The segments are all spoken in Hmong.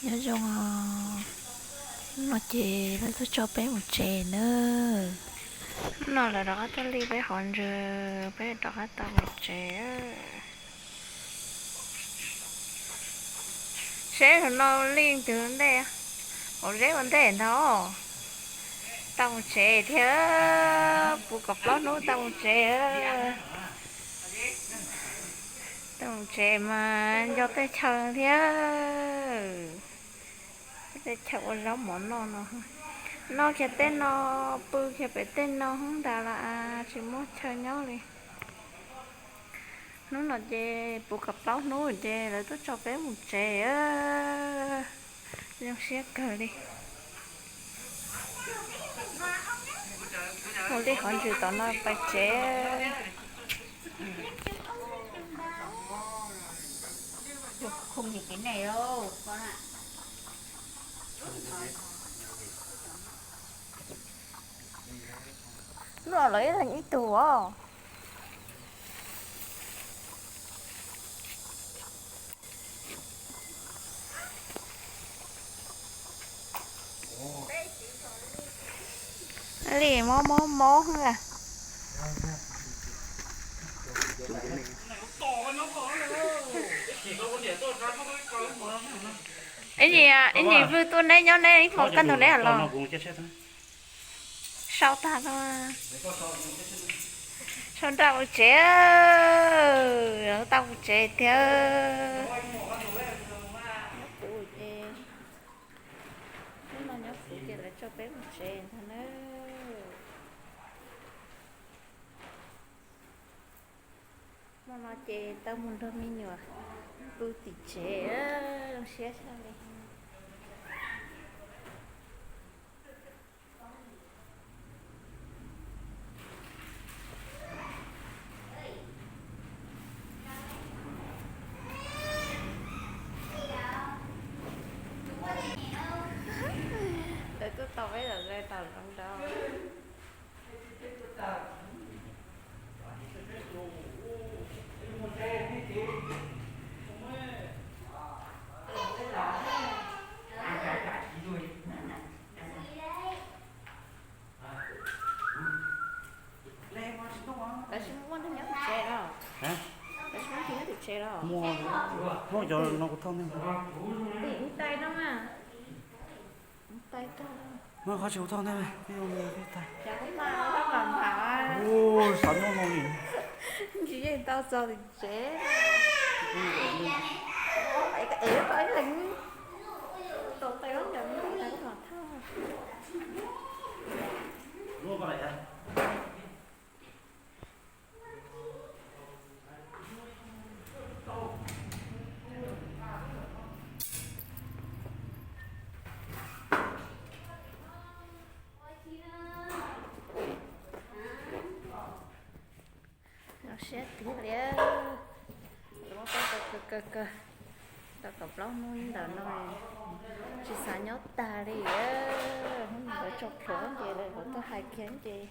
Nyob zoo os, hnub no ces lawv tuaj tso peb mus tsev na. Hnub no lawv rov qab tuaj li peb hov ntsws, peb rov qab tau mus tsev. Seb hnub no li twg ntej, hauv zeb ua ntej ntag. Tau mus tsev thiab, puv kaum plaub hnub tau mus tsev. Tau mus tsev mas nco tej chaw thiab. Tej chaw ua zaub mov noj no, noj kiag tej no, pw kiag pem tej no ntag las, tsis muaj chaw nyob li. Hnub no ces puv kaum plaub hnub ces lawv tuaj tso peb mus tsev, zoo siab kawg li. Mus li hov ntsws tom no pais tsev. Hnub no lawv ib leeg ib tug os. Li mob mob mob a. Ib ntsis, ib ntsis Vwj tuaj neb nyob neb ib hmos kaj ntug neb los. Sau tag no. Sau nraj mus tsev, tau mus tsev tiag. Nyob kuv ces, hnub no nyob kuv ces lawv tso peb mus tsev ntag na. Hmo no ces tau mus nrog me nyuam pw tim tsev, zoo siab tshaj li. Lawv tuaj tos peb lawm, lawv tau zoo nraug. Lawv tsis muaj neeg nyob tim tsev los? Lawv tsis muaj neeg nyob tim tsev los? Muaj, muaj cov no kuv thauj ntej. Tim tais no mas. Tais tag. Muaj qhov tsis kuv thauj ntej, tais. Ua xav nyob no li. Ntsis yeej tau txog tim tsev. Es tau ib leeg. Tau tais los cov no tais los thauj. Zoo siab tiag li. Lawv muab peb tau kawg kawg kawg, tau kaum plaub hnub ntawm no, tsis xav nyob tag li. Hnub no lawv tso plhuav ces lawv tuaj hais kiag ces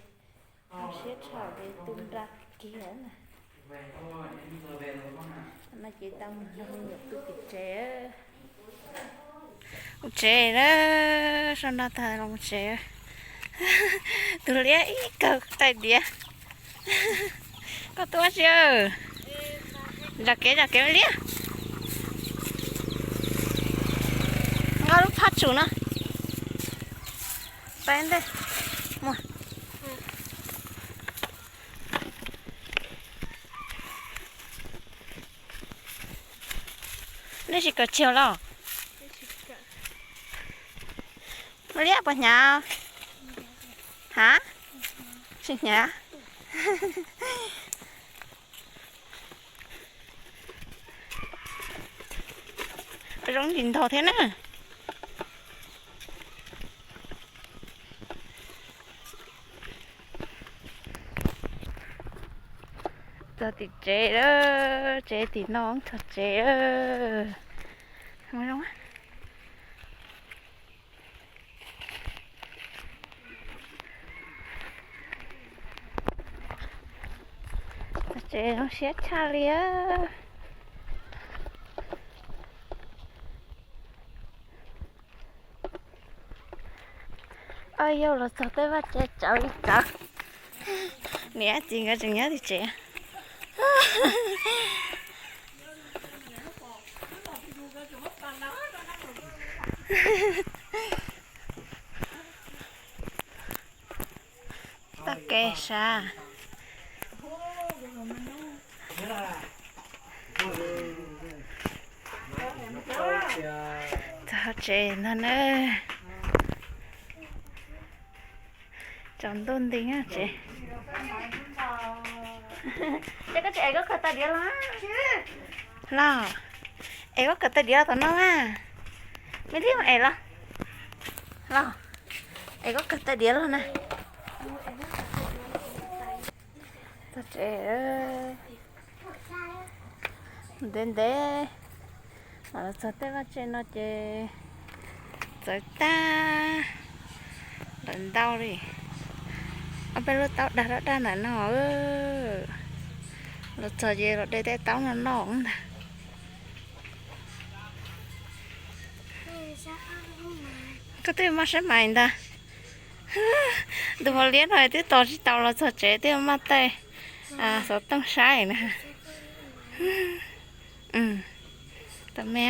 zoo siab tshaj li tu nra kiag na. No ces tau mus nrog me nyuam pw tim tsev. Mus tsev na, sau nraj tag los mus tsev. Tus liab ib kawg tais diav. Koj tuaj tsi? Zam kev, zam kev liab. Nqa lub phab tsum no. Peb ntej. Mus. Nej tsis kawm txiag los? Liab puas hnyav? Ha? Tsis hnyav. Zoo ntsis ntog thiab na. Txog tim tsev lawm, tsev tim no txog tsev lawm. Txog tsev zoo siab tshaj li. Ua yog los txog tej vaj tsev tsawv li tsawv. Niam txiv nkawd tseem nyob tim tsev. Toj kev sav. Txog tsev ntag na. Tsaus ntuj nti tsev. Ces koj tsis es koj khaws tais diav los? Los, es koj khaws tais diav los tom no a. Me li es los. Los, es koj khaws tais diav los na. Txog tsev ntev ntev, los txog tej vaj tsev no ces txawv tag, lawm ntau li. Ob peb lub taub dag dab daj ntawm no. Los txog ces los de tej taub no noj ntag. Koj twb maj sab mais ntag. Tus mos liab no twb tos tsis tau los txog tsev twb maj tej xov tooj saib na. Tus me